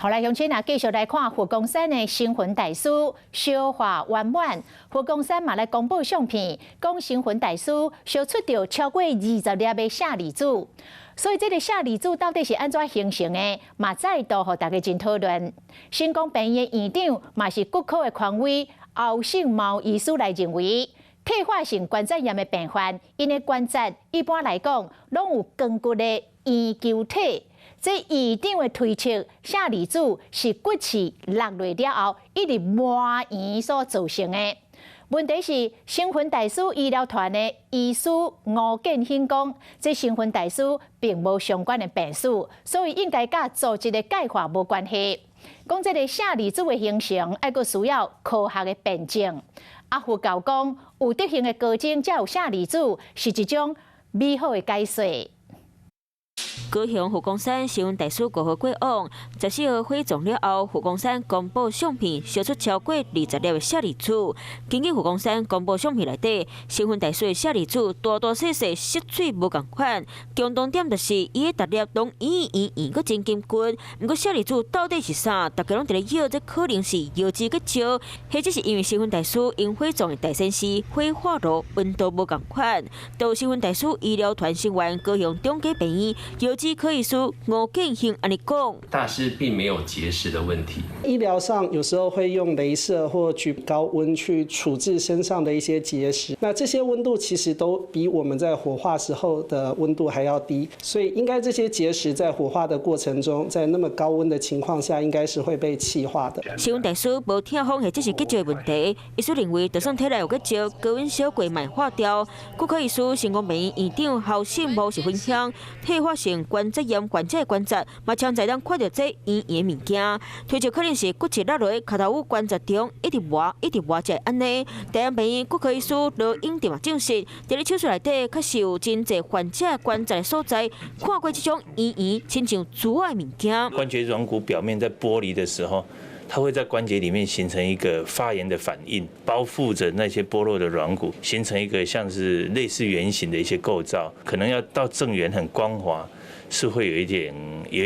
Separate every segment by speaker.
Speaker 1: 好來，鄉親啊，繼續來看佛光山的星雲大師燒化圓滿。佛光山嘛來公布相片，講星雲大師燒出著超過20粒的舍利子。所以這个舍利子到底是按怎形成的，嘛再度予大家真討論。成功病院的院長嘛是骨科的權威歐勝茂醫師來認為，退化性關節炎的病患，𪜶的關節一般來講攏有光骨的圓球體。這院長的推測，舍利子是骨刺落落了後，一直磨圓所造成的。問題是，星雲大師醫療團的醫師吳建興講，這星雲大師並無相關的病史，所以應該佮組織的鈣化無關係。講這个舍利子的形成，猶閣需要科學的辯證。啊，佛教講有德行的高僧才有舍利子，是一種美好的解說。
Speaker 2: 高雄佛光山星雲大師5號過往，14號火葬了後，佛光山公布相片，燒出超過20粒的舍利子。根據佛光山公布相片內底，星雲大師的舍利子大大細細、色水無仝款，共同點就是伊的逐粒攏圓圓圓，閣真金骨。毋過舍利子到底是啥？大家攏佇咧臆，這可能是窯脂結石，或者是因為星雲大師𪜶火葬的大仙寺火化爐溫度無仝款。到星雲大師醫療團成員高雄中繼病院腰肢科醫師吳建興按呢講：
Speaker 3: 大師並沒有結石的問題。
Speaker 4: 醫療上有時候會用雷射或舉高溫去處置身上的一些結石，那這些溫度其實都比我們在火化時候的溫度還要低，所以應該這些結石在火化的過程中，在那麼高溫的情況下，應該是會被氣化的。
Speaker 2: 星雲大師無痛風或者是結石的問題，醫師認為，就算體內有結石，高溫燒過嘛會化掉。骨科醫師成功病院院長侯勝茂是分享，退化性關節炎患者的關節，嘛常在當看著這圓圓的物件，推測可能是骨刺落落跤頭趺關節中，一直磨，一直磨才會按呢。台南病院骨科醫師羅英哲嘛證實，佇咧手術內底確實有真濟患者關節的所在，看過這種圓圓親像珠仔的物件。
Speaker 5: 關節軟骨表面在剝離的時候，它會在關節裡面形成一個發炎的反應，包覆着那些剝落的軟骨，形成一個像是類似圓形的一些構造，可能要到正圓很光滑，是會有一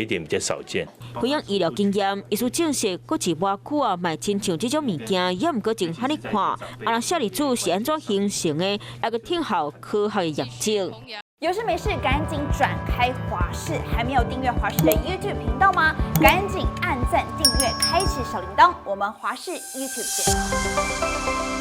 Speaker 5: 點比較少見。
Speaker 2: 分享醫療經驗，醫師證實骨刺磨久啊，嘛會親像這種物件，也毋過真遐呢看。啊，若舍利子是按怎形成的，猶閣等候科學的驗證。
Speaker 6: 有事沒事趕緊轉開華視，還沒有訂閱華視的 YouTube 頻道嗎？趕緊按讚訂閱，開啟小鈴鐺。我們華視 YouTube 見。